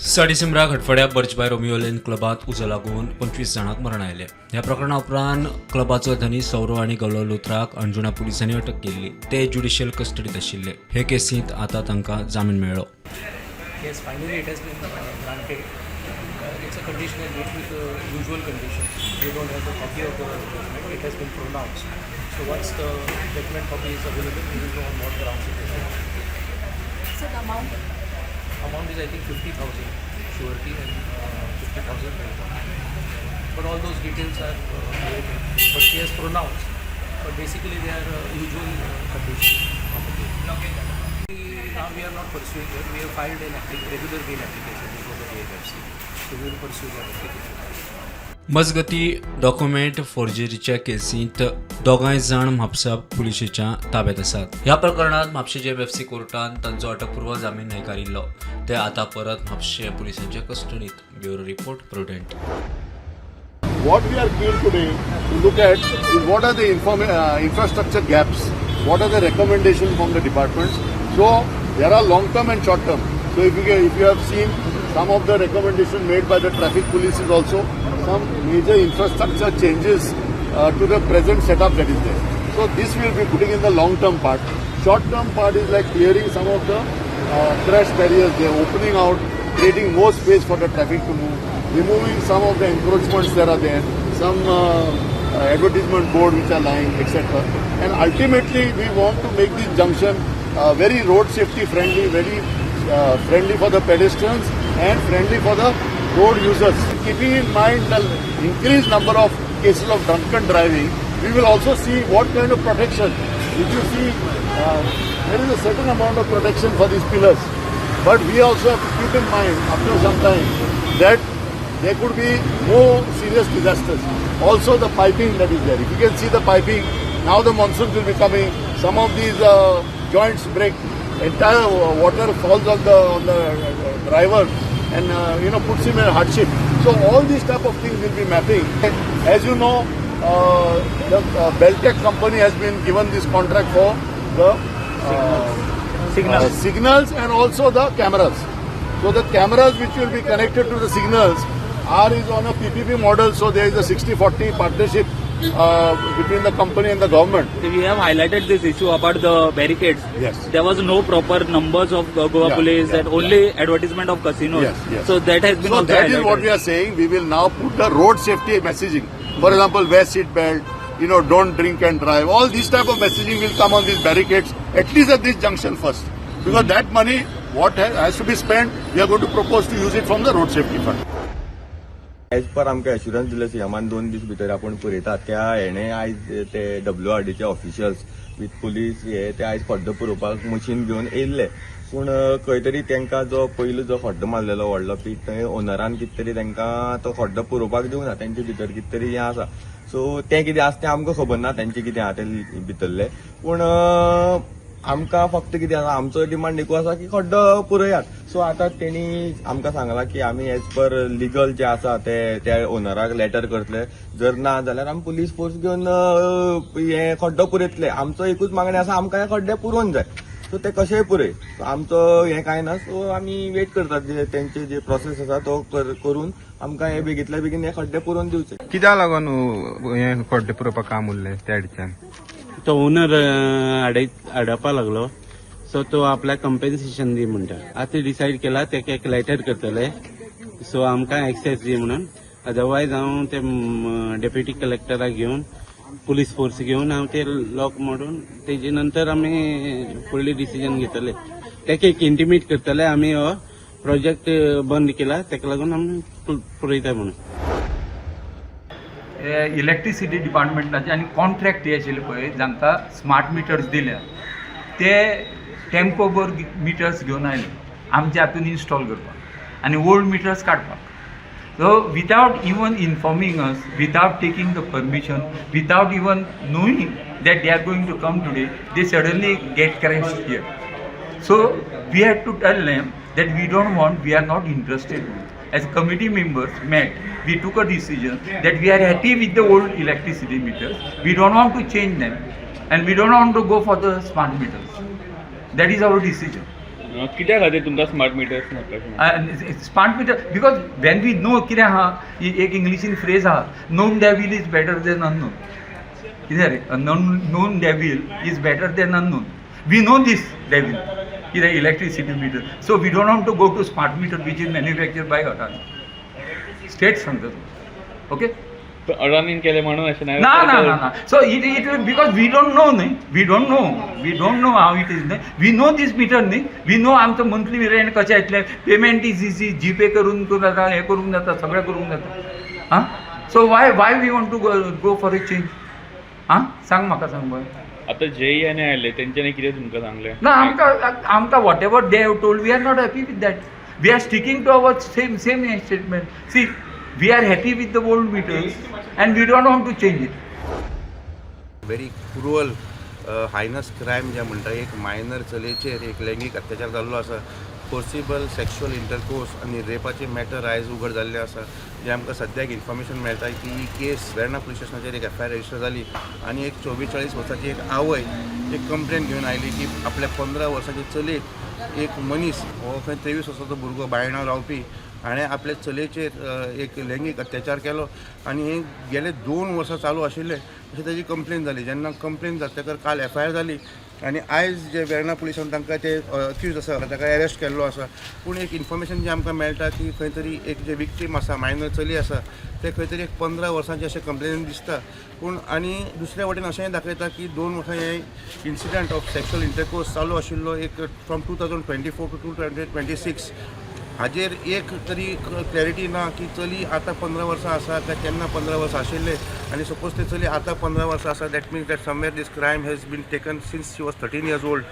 6 डिसेंबराक हडफड्या Birch by Romeo Lane क्लबात उजो लागून 25 जाणांक मरण आयलें. ह्या प्रकरणा उपरांत क्लबाचो धनी सौरव आनी गौरव लुथराक अंजुणा पुलिसांनी अटक केल्ली. ते ज्युडिशियल कस्टडीत आशिल्ले. हे केसींत आतां तांकां जामीन मेळ्ळो. Yes, finally it has been granted. It's a conditional writ with the usual condition. We don't have the copy of the judgment. It has been pronounced. So once the judgment copy is available, we will know on what grounds it is granted. So the amount? Amount is, I think, 50,000 surety and 50,000 bail bond. But all those details are awaited. But she has pronounced. But basically they are usual conditions of the bail. Now we are not pursuing it. We have filed an regular bail application before the JMFC. So we will pursue that application. मजगती, document फोर्जरीच्या केसींत दोगांय जाण म्हापसा पुलिशेच्या ताब्यात आसात. ह्या प्रकरणात म्हापशे JMFC कोर्टान तांचो अटकपूर्व जामीन न्हयकारिल्लो. ते आतां परत म्हापशे पुलिसांच्या कस्टडीत. Bureau report, prudent. What we are keen today to look at is what are the infrastructure gaps, what are the recommendations from the departments. So there are long term and short term. So if you have seen some of the recommendation made by the traffic police is also some major infrastructure changes to the present setup that is there. So this will be putting in the long term part. Short term part is like clearing some of the crash barriers, they are opening out, creating more space for the traffic to move, removing some of the encroachments that are there, some advertisement board which are lying, etc. And ultimately, we want to make this junction very road safety friendly, very friendly for the pedestrians and friendly for the road users. Keeping in mind the increased number of cases of drunken driving, we will also see what kind of protection. If you see, there is a certain amount of protection for these pillars. But we also have to keep in mind after some time that there could be more serious disasters. Also the piping that is there. If you can see the piping, now the monsoons will be coming. Some of these joints break. Entire water falls on the driver and puts him in hardship. So all these type of things will be mapping. As you know, the Beltech company has been given this contract for the Signals. Signals and also the cameras. So the cameras which will be connected to the signals are is on a PPP model. So there is a 60-40 partnership between the company and the government. We have highlighted this issue about the barricades. Yes. There was no proper numbers of Goa police and only advertisement of casinos. Yes. So that has been So also that is what highlighted. We are saying. We will now put the road safety messaging. For example, wear seat belt, don't drink and drive. All these type of messaging will come on these barricades, at least at this junction first. Because that money, what has to be spent, we are going to propose to use it from the road safety fund. As पर आमकां assurance दिले सीएमान, 2 दीस भितर आपूण पुरयता. त्या हेणे आयज ते डब्ल्यू आर डीचे ऑफिशियल्स विथ पुलीस हे ते आयज खड्डो पुरोवपाक मशीन घेवन येयल्ले. पूण खंय तरी तांकां जो पयलो जो खड्डो मारलेलो व्हडलो पीट, थंय ओनरान कितें तरी तांकां तो खड्डो पुरोवपाक दिवना. तेंचे भितर कितें तरी हें आसा. सो तें कितें आसा तें आमकां खबर ना, तेंचें कितें आहा तें भितरलें. पूण आमकां फक्त कितें आसा, आमचो डिमांड एकू आसा की खड्डो पुरयात. सो आतां तेणी आमकां सांगलां की आमी एज पर लिगल जे आसा ते त्या ओनराक लेटर करतले. जर ना जाल्यार आमी पुलीस फोर्स घेवन हे खड्डो पुरयतले. आमचो एकूच मागणी आसा, आमकां हे खड्डे पुरोवन जाय. सो ते कशेय पुरय, सो आमचो हें कांय ना. सो आमी वेट करतात जे तेंचे जे प्रोसेस आसा तो करून आमकां हे बेगीतल्या बेगीन हे खड्डे पुरोवन दिवचे. कित्याक लागून हें खड्डे पुरोवपाक काम उरलें त्या सायडच्यान? तो ओनर आडय आडपा लागलो. सो तो आपल्याक कंपेन्सेशन दी म्हणटा. आतां डिसायड केला, तेका एक लेटर करतले, सो आमकां एक्सेस दी म्हणून. अदरवायज हांव ते डेप्युटी कलेक्टराक घेवन, पुलीस फोर्स घेवन हांव ते लॉक मोडून तेजे नंतर आमी फुडली डिसिजन घेतले. तेका एक इंटिमेट करतले, आमी हो प्रोजेक्ट बंद केला, तेका लागून आमी पुरयता म्हणून. इलेक्ट्रिसिटी डिपार्टमेंटाचे आनी कॉन्ट्रॅक्ट हे आशिल्ले पळय, जांकां स्मार्ट मिटर्स दिल्या, ते टेम्पोभर मिटर्स घेवन आयले आमच्या हातून इन्स्टॉल करपाक आनी ओल्ड मिटर्स काडपाक. So without even informing us, without taking the permission, without even knowing that they are going to come today, they suddenly get crashed here. So we had to tell them that we don't want, we are not interested. As committee members met, we took a decision that we are happy with the old electricity meters. We don't want to change them and we don't want to go for the smart meters. That is our decision. कित्या खातीर तुमकां smart metres नाका? Smart meter because when we know कितें आहा, एक इंग्लिशीन phrase आहा, known devil is better than unknown. कितें रे, known devil is better than unknown. We know this devil कितें electricity meter, so we don't want to go to smart meter which is manufacture by Adani. State सांगता तूं, okay? अडानीन केलें म्हणून अशें ना ना ना ना, so it it because we don't know न्ही, we don't know how it is न्ही. We know this meter न्ही, we know आमचो मंथली रेंट कशें येतलें, पेमेंट is easy, जीपे करून जाता, हें करूंक जाता, सगळें करूंक जाता. आं, so why we want to go for a change? आं, सांग म्हाका, सांग पळय. आतां जेई आनी आयले तेंच्यांनी कितें तुमकां सांगलें? ना, आमकां whatever they have told, we are not happy with that. We are sticking to our same statement. See, we are happy with the old meters and we don't want to change it. Very cruel, heinous crime जे म्हणटा, एक minor चलयेचेर एक लैंगीक अत्याचार जाल्लो आसा, forcible sexual intercourse आनी रेपाचे matter आयज उघड जाल्ले आसा. जे आमकां सद्याक इन्फॉर्मेशन मेळटा की ही केस वेर्णा पुलीस स्टेशनाचेर एक एफआयआर रजिस्टर जाली आनी एक 44 वर्साची एक आवय एक कंप्लेन घेवन आयली की आपल्या 15 वर्साचे चलयेक एक मनीस, हो खंय 23 वर्साचो भुरगो, बायणा रावपी, हाणें आपले चलयेचेर एक लैंगीक अत्याचार केलो आनी हे गेले 2 वर्सां चालू आशिल्ले अशें ताजी कंप्लेन जाली. जेन्ना कंप्लेन जातकर काल एफआयआर जाली आनी आयज जे वेर्णा पुलिसान तांकां ते अक्यूज आसा ताका अरेस्ट केल्लो आसा. पूण एक इन्फॉर्मेशन जें आमकां मेळटा की खंय तरी एक जे विक्टीम आसा, मायनर चली आसा, ते खंय तरी एक 15 वर्सांचे अशें कंप्लेन दिसता. पूण आनी दुसऱ्या वटेन अशेंय दाखयता की 2 वर्सां हे इन्सिडंट ऑफ सेक्शुअल इंटरकोर्स चालू आशिल्लो एक from 2024 to 2026. हाजेर एक तरी क्लॅरिटी ना की चली आतां 15 वर्सां आसा काय तेन्ना 15 वर्सां आशिल्ले. आनी सपोज ते चली आतां 15 वर्सां आसा, that means that somewhere this crime has been taken since she was 13 years old.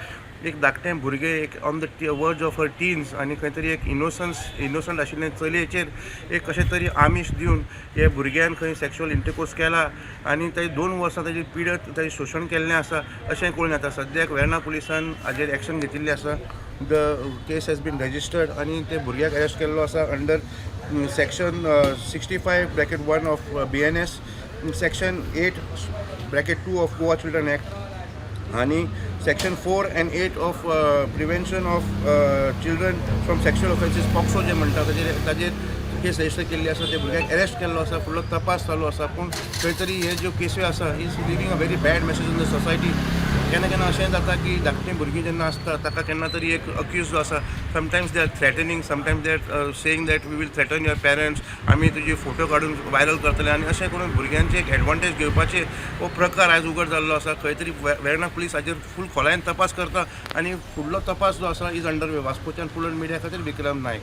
एक धाकटें भुरगें, एक on the verge of her teens, आनी खंय तरी एक इनोसंट आशिल्ले चलयेचेर एक कशें तरी आमीश दिवन हे भुरग्यान खंय सेक्शुअल इंटरकोर्स केला आनी ते 2 वर्सां ताजी पिडत ताजें शोशण केल्लें आसा अशें कळून येता. सद्याक वेर्णा पुलिसान हाजेर एक्शन घेतिल्लें आसा. The case has been registered आनी ते भुरग्याक अरेस्ट केल्लो आसा under section 65(1) of BNS, section 8(2) of Goa Children Act आनी section 4 and 8 of Prevention of Children from Sexual Offences, POCSO जे म्हणटा, ताजेर केस रजिस्टर केल्ली आसा. ते भुरग्याक अरेस्ट केल्लो आसा, फुडलो तपास चालू आसा. पूण खंय तरी हे ज्यो केसी आसा is leaving a very bad message in the society. केन्ना केन्ना अशें जाता की धाकटीं भुरगीं जेन्ना आसता ताका केन्ना तरी एक अक्यूज जो आसा, sometimes they are threatening, sometimes they are saying that we will threaten your parents, आमी तुजी फोटो काडून वायरल करतले, आनी अशें करून भुरग्यांचे एक एडवांटेज घेवपाचे हो प्रकार आयज उघड जाल्लो आसा. खंय तरी वेर्णा पुलीस हाजेर फूल खोलायेन तपास करता आनी फुडलो तपास जो आसा is under वे. वास्कोच्यान प्रुडंट मिडिया खातीर विक्रम नायक.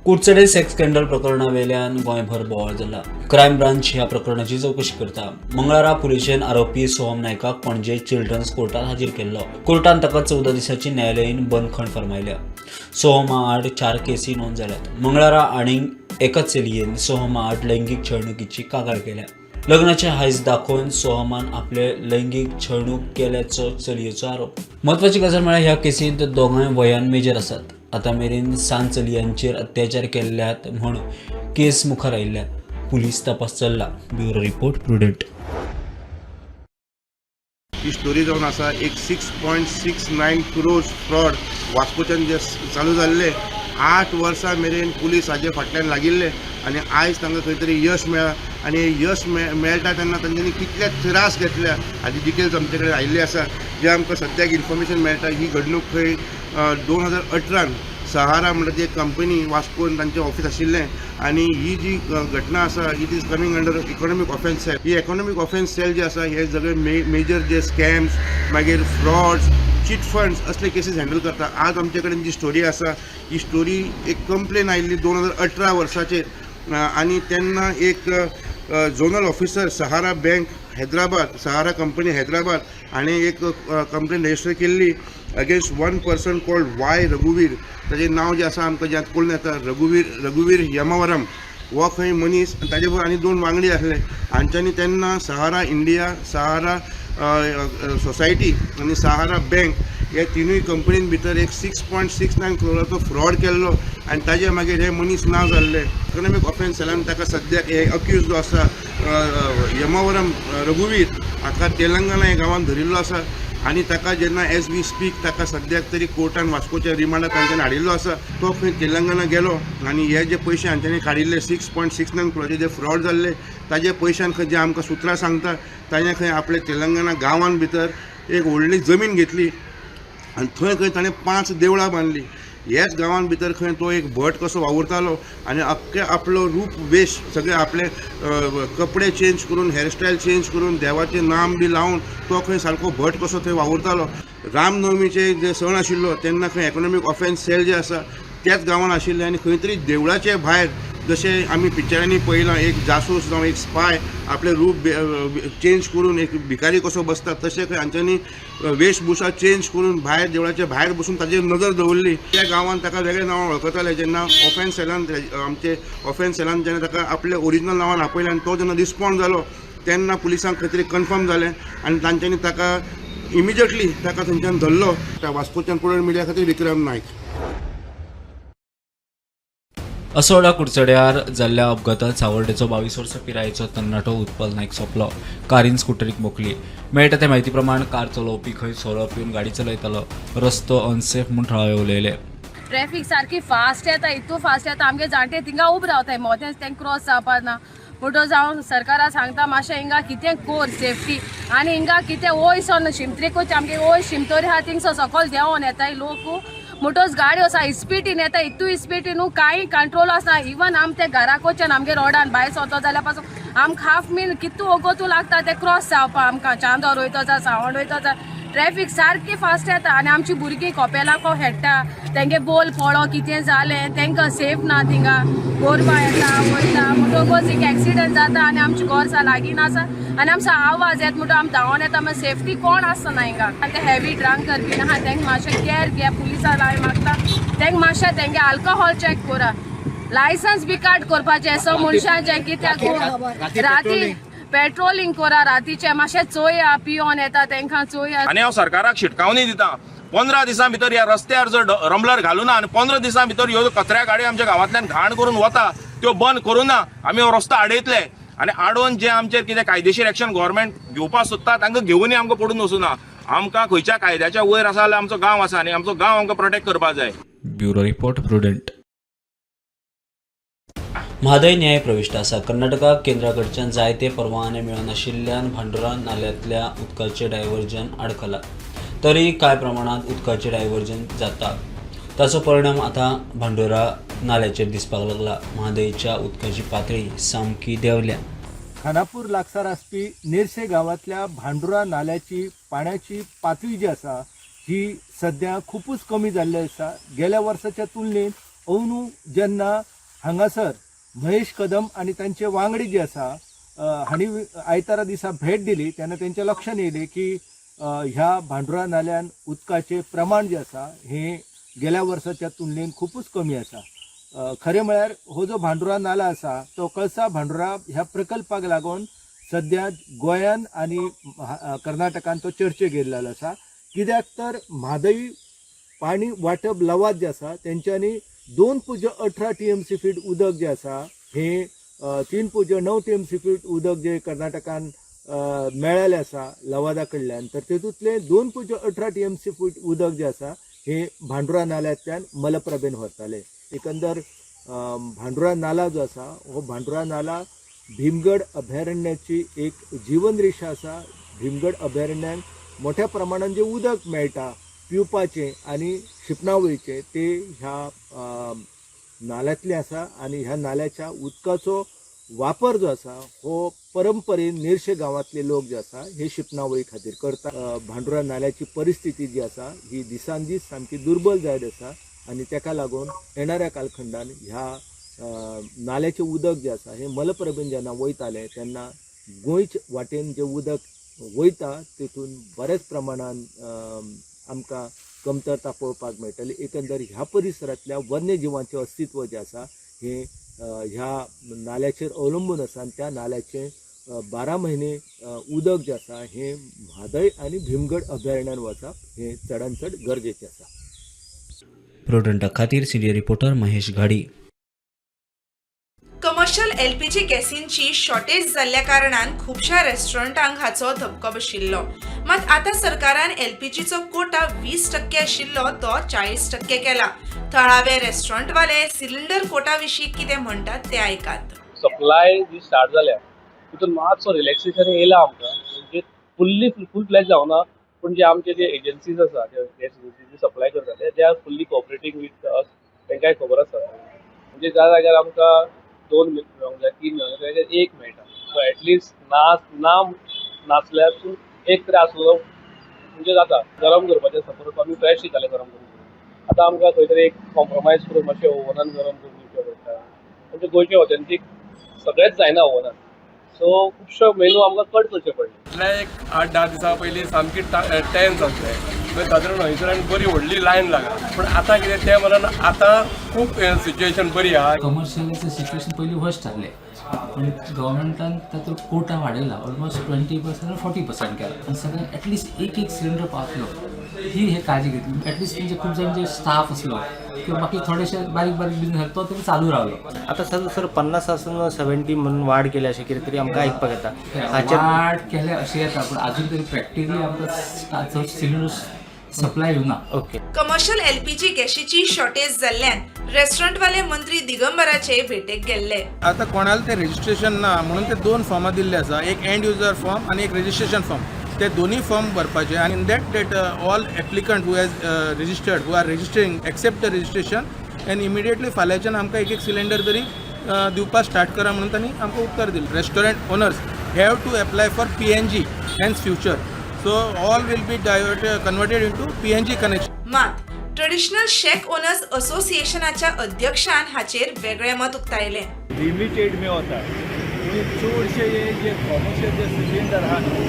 कुडचडे सेक्स स्कँडल प्रकरणावेल्यान गोंयभर बोवाळ जाला. क्रायम ब्रांच ह्या प्रकरणाची चवकशी करता. मंगळारा पुलिशेन आरोपी सोहम नायकाक पणजे चिल्ड्रन्स कोर्टात हाजीर केल्लो. कोर्टान ताका 14 दिसांची न्यायालयीन बंदखण फर्मायल्या. सोहमा आड चार केसी नोंद जाल्यात. मंगळारा आनीक एका चलयेन सोहमा आड लैंगीक छळणुकीची कागाळ केल्या. लग्नाचे हायस दाखोवन सोहमान आपले लैंगीक छळणूक केल्याचो चलयेचो आरोप. म्हत्वाची गजाल म्हळ्यार ह्या केसींत दोगांय वयान मेजर आसात. आतां मेरेन सान चलयांचेर अत्याचार केल्ल्यात म्हूण केस मुखार आयिल्ल्या. पुलीस तपास चल्ला. Bureau report, Prudent. ही स्टोरी जावन आसा एक 6.69 crores fraud वास्कोच्यान जे चालू जाल्ले, 8 वर्सां मेरेन पुलीस हाजे फाटल्यान लागिल्ले आनी आयज तांकां खंय तरी यश मेळ्ळां. आनी यश मेळटा तेन्ना तांच्यांनी कितले त्रास घेतल्या हाजी डिटेल्स आमचे कडेन आयिल्ली आसा. जे आमकां सद्याक इन्फॉर्मेशन मेळटा, ही घडणूक खंय 2018न सहारा म्हणटा ती एक कंपनी वास्कोन तांचें ऑफीस आशिल्लें आनी ही जी घटना आसा, it is coming under economic offence cell. He economic offence sale जे आसा, हे सगळे मेजर जे स्कॅम्स, मागीर फ्रॉड्स, चीट फंड्स असले केसीस हँडल करता. आज आमचे कडेन जी स्टोरी आसा, ही स्टोरी एक कंप्लेन आयिल्ली 2018 वर्साचेर आनी तेन्ना एक zonal officer, Sahara bank Hyderabad, Sahara company Hyderabad हाणें एक कंप्लेन रजिस्टर केल्ली against one person called Y रघुवीर. ताजें नांव जें आसा आमकां जें कळून येता, रघुवीर, रघुवीर यमवरम हो खंय मनीस आनी ताजे बरोबर आनी दोन वांगडी आसले. हांच्यांनी तेन्ना सहारा इंडिया, सहारा सोसायटी आनी सहारा बँक ह्या तिनूय कंपनीन भितर एक 6.69 क्रोराचो फ्रॉड केल्लो आनी ताजे मागीर हे मनीस ना जाल्ले. इकॉनॉमीक ऑफेन्स सेलान ताका सद्याक हे अक्यूज जो आसा यमवरम रघुवीर हाका तेलंगणा ह्या गांवांत धरिल्लो आसा. आनी ताका जेन्ना एज we speak ताका सद्याक तरी कोर्टान वास्कोच्या रिमांडाक तांच्यानी हाडिल्लो आसा. तो खंय तेलंगणा गेलो आनी हे जे पयशे हांच्यांनी काडिल्ले 6.69 क्रोराचे जे फ्रॉड जाल्ले ताजे पयशान खंय जे आमकां सुत्रां सांगता ताणें खंय आपले तेलंगणा गांवान भितर एक व्हडली जमीन घेतली आनी थंय खंय ताणें 5 देवळां बांदली. ह्याच गांवान भितर खंय तो एक भट कसो वावुरतालो आनी अख्खे आपलो रूप वेश सगळे आपले कपडे चेंज करून, हेअरस्टायल चेंज करून, देवाचें नाम बी लावन तो खंय सारको भट कसो थंय वावुरतालो. रामनवमीचे जे सण आशिल्लो तेन्ना खंय इकॉनॉमीक ऑफेन्स सेल जे आसा त्याच गांवान आशिल्ले आनी खंय तरी देवळाचे भायर जशें आमी पिक्चरांनी पळयलां एक जासूस जावं एक स्पाय आपलें रूप चेंज करून एक भिकारी कसो बसता तशें खंय हांच्यांनी वेशभुशा चेंज करून भायर देवळाच्या भायर बसून ताजेर नजर दवरली. त्या गांवान ताका वेगळ्या नांवान वळखताले. जेन्ना ऑफेन्स सेलान आमचे ऑफेन्स सेलान जेन्ना ताका आपल्या ओरिजिनल नांवान आपयलें आनी तो जेन्ना रिस्पॉन्ड जालो तेन्ना पुलिसांक खंय तरी कन्फर्म जालें आनी तांच्यांनी ताका इमिजिएटली ताका थंयच्यान धरलो. त्या वास्कोच्यान प्रुडंट मिडिया खातीर विक्रम नायक. असोडा कुडचड्यार जाल्ल्या अपघातात सावर्डेचो 22 वर्सां पिरायेचो तरणाटो उत्पल नायक सोंपलो. कारीन स्कुटरीक मोखली. मेळटा ते म्हायती प्रमाण कार चलोवपी खंय सोरो पिवन गाडी चलयतालो. रस्तो अनसेफ म्हूण थळावे उलयले. ट्रॅफिक सारकी फास्ट येता, इतू फास्ट येता, आमगे जाणटे थिंगा उब रावताय मोदेंच तेंक क्रॉस जावपा ना. म्हणटच हांव सरकारा सांगता मातशें हिंगा कितें कोर सेफ्टी आनी हिंगा कितें वयर सोन शिमत्रीकूच आमगे वयर शिमतोरी आहा थिंगसो सकल देंवोन येताय लोक. म्हणटच गाडयो आसा स्पिडीन येता, इतू स्पिडीन न्हू कांय कंट्रोल आसना. इवन आम ते घराकोच्यान आमगे रोडान भायर सरतो जाल्यार पासून आमकां हाफ मीन कितू वगतू लागता ते क्रॉस जावपा. आमकां चांदोर वयतो जाय, सावंड वयतो जाय, ट्रॅफिक सारकी फास्ट येता आनी आमची भुरगीं कोपेलाको खेळटा, तेंगे बोल पडो कितें जालें तेंकां सेफ ना. थिंगा गोरवां येता वयता म्हणटकच एक एक्सिडंट जाता आनी आमची गोरसां लागीं आसा आनी आमचो आवाज येता म्हणटो आमी धांवोन येता. मागीर सेफ्टी कोण आसना हिंगा. आनी ते हेवी ड्रंक करपी आहा तेंकां मातशें कॅर घे, पुलिसां हांवें मागता तेंकां मातशें तेंगे अल्कोहोल चॅक करा, लायसन्स बी काड करपाचें सो मनशांचें कित्याक राती पेट्रोलिंग करा, रातीचें मातशें चोया पियोन येता तेंकां चोया. आनी हांव सरकाराक शिटकावणी दिता, 15 दिसां भितर ह्या रस्त्यार जर रमलर घालूना आनी 15 दिसां भितर ह्यो कचऱ्या गाडयो आमच्या गांवांतल्यान घाण करून वता त्यो बंद करूना आमी हो रस्तो आडयतले आनी आडोवन जे आमचेर कितें कायदेशीर एक्शन गव्हर्मेंट घेवपाक सोदता तांकां घेवनय आमकां पडून वचूना. आमकां खंयच्या कायद्याच्या वयर आसा जाल्यार आमचो गांव आसा आनी आमचो गांव आमकां प्रोटेक्ट करपाक जाय. Bureau report, Prudent. Mhadei न्याय प्रविश्ट आसा. कर्नाटकाक केंद्रा कडच्यान जायते परवाने मेळनाशिल्ल्यान भांडुरा नाल्यांतल्या उदकाचें डायव्हर्जन आडखला. तरी कांय प्रमाणांत उदकाचें डायव्हर्जन जाता. ताचो परिणाम आतां भांडुरा नाल्याचेर दिसपाक लागला. म्हादयच्या उदकाची पातळी सामकी देंवल्या. खानापूर लागसार आसपी नेरसे गांवांतल्या भांडुरा नाल्याची पाण्याची पातळी जी आसा ही सद्या खुपूच कमी जाल्ली आसा. गेल्या वर्साच्या तुलनेत अंदू जेन्ना हांगासर महेश कदम आनी तांचे वांगडी जे आसा हांणी आयतारा दिसा भेट दिली तेन्ना तेंच्या लक्षांत येयलें की ह्या भांडुरा नाल्यान उदकाचें प्रमाण जें आसा हें गेल्या वर्साच्या तुलनेन खुपूच कमी आसा. खरें म्हळ्यार हो जो भांडुरा नाला आसा तो कळसा भांडुरा ह्या प्रकल्पाक लागून सद्या गोंयान आनी कर्नाटकान तो चर्चेक येयल्लो आसा. कित्याक तर म्हादय पाणी वांटप लवाद जे आसा तेंच्यांनी 2.18 TMC feet उदक जें आसा हें 3.9 TMC feet उदक जें कर्नाटकान मेळ्ळेलें आसा लवादा कडल्यान, तर तेतूंतलें 2.18 TMC feet उदक जें आसा हें भांडुरा नाल्यांतल्यान मलप्रभेन व्हरताले. एकंदर भांडुरा नाला जो आसा हो भांडुरा नाला भीमगड अभयारण्याची एक जीवन रेशा आसा. भीमगड अभयारण्यान मोठ्या प्रमाणान जें उदक मेळटा पिवपाचें आनी शिंपणावळीचें तें ह्या नाल्यांतलें आसा आनी ह्या नाल्याच्या उदकाचो वापर जो आसा हो परंपरेन नेरशे गांवांतले लोक जे आसा हे शिंपणावळी खातीर करता. भांडुरा नाल्याची परिस्थिती जी आसा ही दिसान दीस सामकी दुर्बल जायत आसा आनी तेका लागून येणाऱ्या कालखंडान ह्या नाल्याचें उदक जें आसा हें मलप्रभेन जेन्ना वयतालें तेन्ना गोंयचे वाटेन जें उदक वयता तेतून बऱ्याच प्रमाणान आमकां कमतरता पळोवपाक मेळटली. एकंदर ह्या परिसरांतल्या वन्यजिवांचें अस्तित्व जें आसा हें ह्या नाल्याचेर अवलंबून आसा आनी त्या नाल्याचें 12 म्हयने उदक जें आसा हें म्हादय आनी भीमगड अभयारण्यान वचप हें चडान चड गरजेचें आसा. प्रुडंटा खातीर senior reporter Mahesh Ghadi. Commercial LPG गॅसींची shortage जाल्ल्या कारणान खुबश्या रेस्टॉरंटांक हाचो धपको बशिल्लो. मात आतां सरकारान एलपीजीचो कोटा 20% आशिल्लो तो 40% केला. थळावे रेस्टॉरंटवाले सिलिंडर कोटा विशीं कितें म्हणटात तें आयकात. सप्लाय जी स्टार्ट जाल्या तितून मातसो रिलॅक्सेशन येयला आमकां. म्हणजे फुल्ली फूल फ्लॅज जावना, पूण जे आमचे जे एजन्सीज आसा, जे गॅस एजन्सी सप्लाय करता, ते they are fully cooperating with us. तांकांय खबर आसा. म्हणजे ज्या जाग्यार आमकां दोन मेळोंक जाय, तीन मेळोंक जाय, ताजेर एक मेळटा. सो एटलिस्ट ना ना नासल्यार एक तरी आसलो म्हणजे जाता. गरम करपाचें आसा, परत आमी फ्रेश दिताले गरम करून. आतां आमकां खंय तरी एक कॉम्प्रोमायज करून मातशें ओवनान गरम करून दिवचें पडटा. म्हणजे गोंयचे ऑथेंटीक सगळेंच जायना ओवनान. सो खुबशो मेनू आमकां कट करचे पडले. फाटल्या एक 8-10 दिसां पयलीं सामकी टेन्स आसलें. मागीर सादारण हयसर आनी बरी व्हडली लायन लागला, पूण आतां कितें तें म्हणान आतां खूब सिच्युएशन बरी आहा. कमर्शियलाचं सिच्युएशन पयलीं वर्स्ट जाल्लें, पूण गव्हर्मेंटान तातूंत कोटा वाडयला, ऑलमोस्ट 20%, 40% केला आनी सगळ्यांक एटलिस्ट एक एक सिलिंडर पावतलो ही हे काळजी घेतली. एटलिस्ट तेंचे खूब जाणांचे स्टाफ आसलो किंवा बाकी थोडेशे बारीक बारीक बिजनेस तो तरी चालू रावलो. आता सर सर 50 आसून 70 म्हणून वाढ केली अशें कितें तरी आमकां आयकपाक येता हाचेर. वाड केल्या अशें येता, पूण अजून तरी प्रॅक्टिकली आमकां चड सिलिंडर सप्लाय येवना. ओके. कमर्शियल एलपीजी गॅशीची शॉर्टेज जाल्ल्यान रेस्टॉरंटवाले मंत्री दिगंबराचे भेटेक गेल्ले. आतां कोणाले ते रजिस्ट्रेशन ना म्हणून ते दोन फॉर्मां दिल्ले आसा, एक एंड युजर फॉर्म आनी एक रजिस्ट्रेशन फॉर्म. ते दोन्ही फॉर्म भरपाचे आनी in that that all applicant who has registered, who are registering, accept the registration and immediately फाल्यांच्यान आमकां एक एक सिलिंडर तरी दिवपाक स्टार्ट करा म्हणून तांणी आमकां उपकार दिले. Restaurant owners have to apply for PNG hence future, so all will be divert converted into PNG connection. मात ट्रेडिशनल शॅक ओनर्स असोसिएशनाच्या अध्यक्षान हाचेर वेगळें मत उक्तायलें. लिमिटेड मेवता, पूण चडशे हे जे कॉमर्शियल जे सिलिंडर आहा न्हू,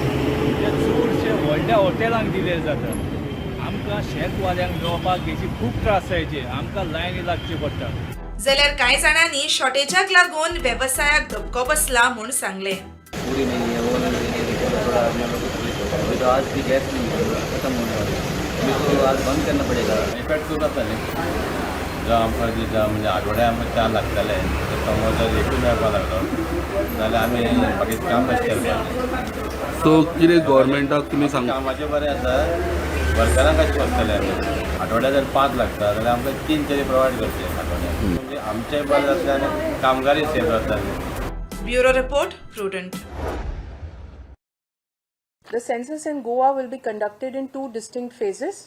ते चडशे व्हडल्या हॉटेलांक दिले जाता. आमकां शॅकवाल्यांक मेळपाक हेची खूब त्रास जायचे, आमकां लायनी लागची पडटा. जाल्यार कांय जाणांनी शॉर्टेजाक लागून वेवसायाक धपको बसला म्हूण सांगलें. पूरी नहीं है, वो नहीं है, थोड़ा थोड़ा आदमी लोग को तकलीफ होगा. अभी तो आज भी गैस नहीं है, खत्म होने वाली है. अभी तो आज बंद करना पड़ेगा. इफेक्ट खूब जाताले. जो आमकां दिसा म्हणजे आठवड्या आमकां चार लागताले, ते समज जर एकूय मेळपाक लागलो जाल्यार आमी बाकी काम कशें करपाचें? सो कितें गव्हर्मेंटाक तुमी सांग कामाचें बरें आसा, वर्करांक कशें बसतले आमी? आठवड्या जर पांच लागता जाल्यार आमकां तीन तरी प्रोवायड करचे आठवड्याक, म्हणजे आमचेंय बरें जातलें आनी कामगारय सेफ जातले. Bureau report, prudent. The census in Goa will be conducted in two distinct phases.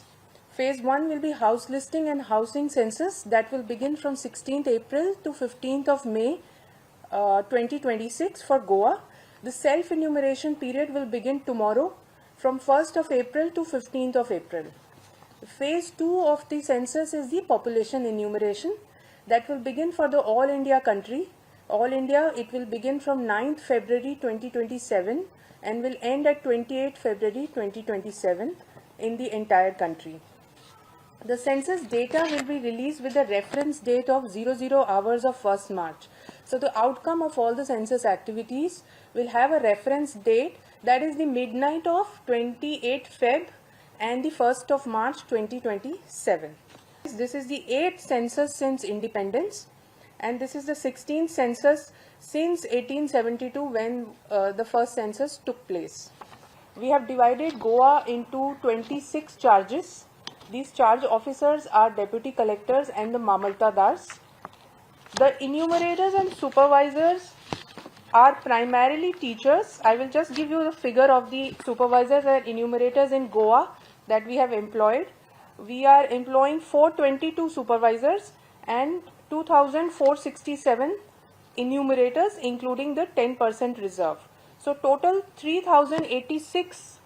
Phase 1 will be house listing and housing census that will begin from 16th April to 15th of May 2026 for Goa. The self enumeration period will begin tomorrow from 1st of April to 15th of April. Phase 2 of the census is the population enumeration that will begin for the all India country. All India, it will begin from 9th February 2027 and will end at 28 February 2027 in the entire country. The census data will be released with the reference date of 00 hours of 1st March. So the outcome of all the census activities will have a reference date, that is the midnight of 28 Feb and the 1st of March 2027. This is the 8th census since independence and this is the 16th census since 1872, when the first census took place. We have divided Goa into 26 charges. These charge officers are deputy collectors and the Mamlatdars. The enumerators and supervisors are primarily teachers. I will just give you the figure of the supervisors and enumerators in Goa that we have employed. We are employing 422 supervisors and 2467 enumerators, including the 10% reserve. So total 3086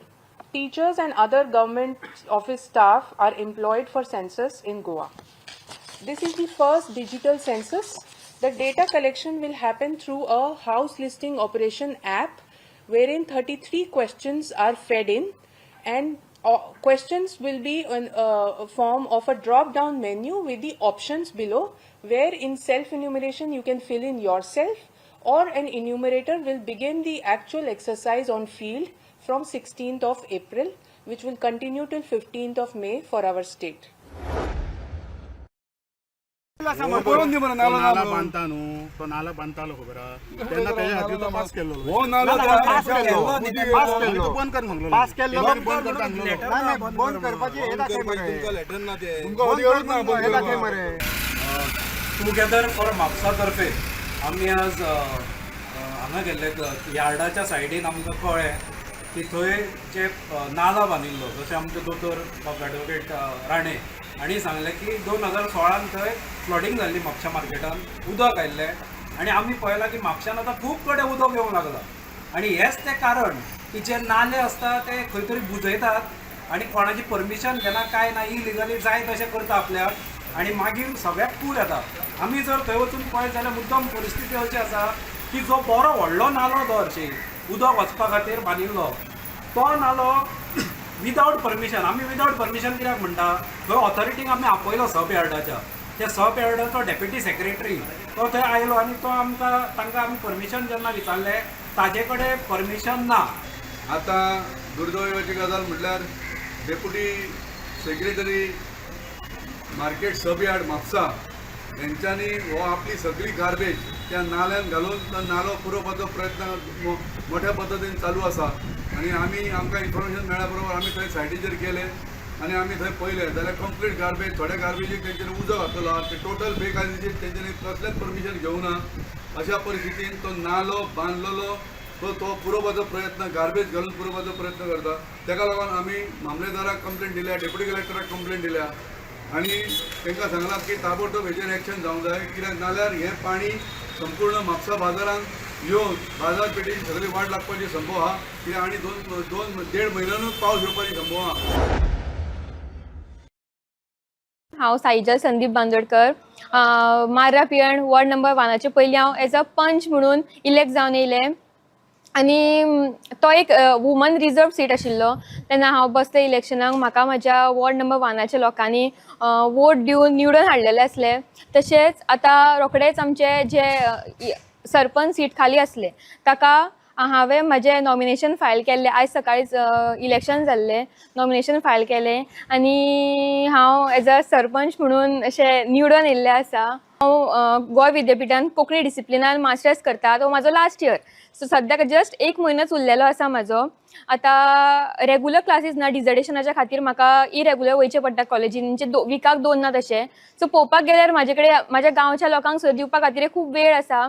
teachers and other government office staff are employed for census in Goa. This is the first digital census. The data collection will happen through a house listing operation app wherein 33 questions are fed in, and questions will be in a form of a drop down menu with the options below, where in self enumeration you can fill in yourself or an enumerator will begin the actual exercise on field from 16th of April, which will continue till 15th of May for our state. पळोवन दी मरे नालो नाला बांदता न्हू, तो नाला बांदतालो खबर आहा, तेन्ना तेज्या खातीर तो पास केल्लो. हो नालो पास केल्लो, बंद कर म्हणलो, पास केल्लो, बंद करता म्हणलो. बंद करपाची हे दाखय मरे, तुमकां लेटर ना ते, तुमकां अधिकारच ना बंद हे दाखय मरे. टुगेदर फॉर म्हापसा तर्फे आमी आज हांगा गेल्ले यार्डाच्या सायडीन. आमकां कळ्ळें की थंय जे नाला बांदिल्लो, जशें आमचे दोतोर बाब एडवोकेट राणे हांणी सांगलें की 2016 थंय फ्लडिंग जाल्ली म्हापशा मार्केटान, उदक आयिल्लें आनी आमी पळयलां की म्हापशान आतां खूब कडेन उदक येवंक लागलां आनी हेंच तें कारण की जे नाले आसता ते खंय तरी बुजयतात आनी कोणाची परमिशन घेना काय ना, इलिगली जाय तशें करता आपल्याक आनी मागीर सगळ्याक पूर येता. आमी जर थंय वचून पळयत जाल्यार मुद्दम परिस्थिती अशी आसा की जो बरो व्हडलो नालो तो हरशीं उदक वचपा खातीर बांदिल्लो तो नालो विदावट परमिशन, आमी विदावट परमिशन कित्याक म्हणटा, थंय ऑथॉरिटीक आमी आपयलो सब यार्डाच्या, त्या सब यार्डाचो डेप्युटी सेक्रेटरी तो थंय आयलो आनी तो आमकां तांकां आमी परमिशन जेन्ना विचारलें ताजे कडेन परमिशन ना. आतां दुर्दैवाची गजाल म्हटल्यार deputy secretary market sub yard Mapusa हेंच्यांनी हो आपली सगळी गार्बेज त्या नाल्यान घालून तो नालो पुरोवपाचो प्रयत्न मोठ्या पद्दतीन चालू आसा. आनी आमी आमकां इन्फॉर्मेशन मेळ्ळ्या बरोबर आमी थंय सायटीचेर गेले आनी आमी थंय पळयलें जाल्यार कंप्लीट गार्बेज, थोड्या गार्बेजीक तेंच्यांनी उजो घातलेलो आहा, ते टोटल बेकायदेशीर, तेंच्यांनी कसलेंच परमिशन घेवना. अशा परिस्थितीन तो नालो बांदलेलो तो पुरोवपाचो प्रयत्न, गार्बेज घालून पुरोवपाचो प्रयत्न करता. तेका लागून आमी मामलेदाराक कंप्लेन दिल्या, डेप्युटी कलेक्टराक कंप्लेन दिल्या आनी तांकां सांगलां की ताबडतोब हेजेर एक्शन जावंक जाय, कित्याक नाल्यार हें पाणी संपूर्ण म्हापसा बाजारांत येवन बाजारपेठेची सगळी वाट लागपाची संभव आहा. कित्याक आनी दोन देड म्हयन्यानूच पावस येवपाची संभव आहा. हांव साईजल संदीप बांदोडकर, मार्रा पियण वॉर्ड नंबर 1 पयलीं हांव एज अ पंच म्हणून इलेक्ट जावन येयलें आनी तो एक वुमन रिजर्व सीट आशिल्लो. तेन्ना हांव बसलें इलेक्शनाक, म्हाका म्हज्या वॉर्ड नंबर 1 लोकांनी वोट दिवन निवडून हाडलेलें आसलें. तशेंच आतां रोखडेच आमचे जे सरपंच सीट खाली आसले ताका हांवें म्हजें नॉमिनेशन फायल केल्लें. आयज सकाळीच इलेक्शन जाल्लें, नॉमिनेशन फायल केलें आनी हांव एज अ सरपंच म्हणून अशें निवडून येयल्लें आसा. हांव गोंय विद्यापिठान कोंकणी डिसिप्लिनान मास्टर्स करता, तो म्हाजो लास्ट इयर. सो सद्याक जस्ट 1 म्हयनोच उरलेलो आसा म्हाजो. आतां रेगुलर क्लासीस ना, डिजर्टेशनाच्या खातीर म्हाका इरेगुलर वयचें पडटा कॉलेजीन, म्हणजे विकाक 2 ना तशें. सो पळोवपाक गेल्यार म्हाजे कडेन म्हाज्या गांवच्या लोकांक सुद्दां दिवपा खातीर खूब वेळ आसा.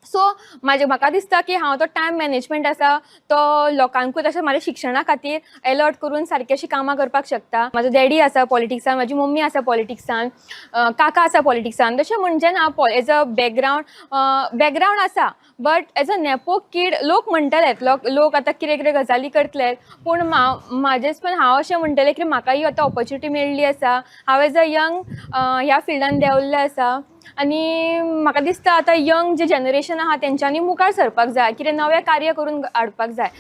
सो म्हाका दिसता की हांव तो टायम मॅनेजमेंट आसा तो लोकांकूच अशें म्हाज्या शिक्षणा खातीर एलर्ट करून सारकी अशी कामां करपाक शकता. म्हाजो डॅडी आसा पॉलिटिक्सान, म्हाजी मम्मी आसा पॉलिटिक्सान, काका आसा पॉलिटिक्सान. तशें म्हणजे ना एज अ बॅकग्रावंड आसा, but as a nepo kid लोक म्हणटलेत, लोक आतां कितें कितें गजाली करतले, पूण म्हाजेच पण हांव अशें म्हणटलें की म्हाका ही आतां ऑपॉर्च्युनिटी मेळ्ळी आसा. हांव एज अ यंग ह्या फिल्डान देंवल्लें आसा आनी म्हाका दिसता आतां यंग जे जनरेशन आहा तेंच्यांनी मुखार सरपाक जाय, कितें नवें कार्य करून हाडपाक जाय.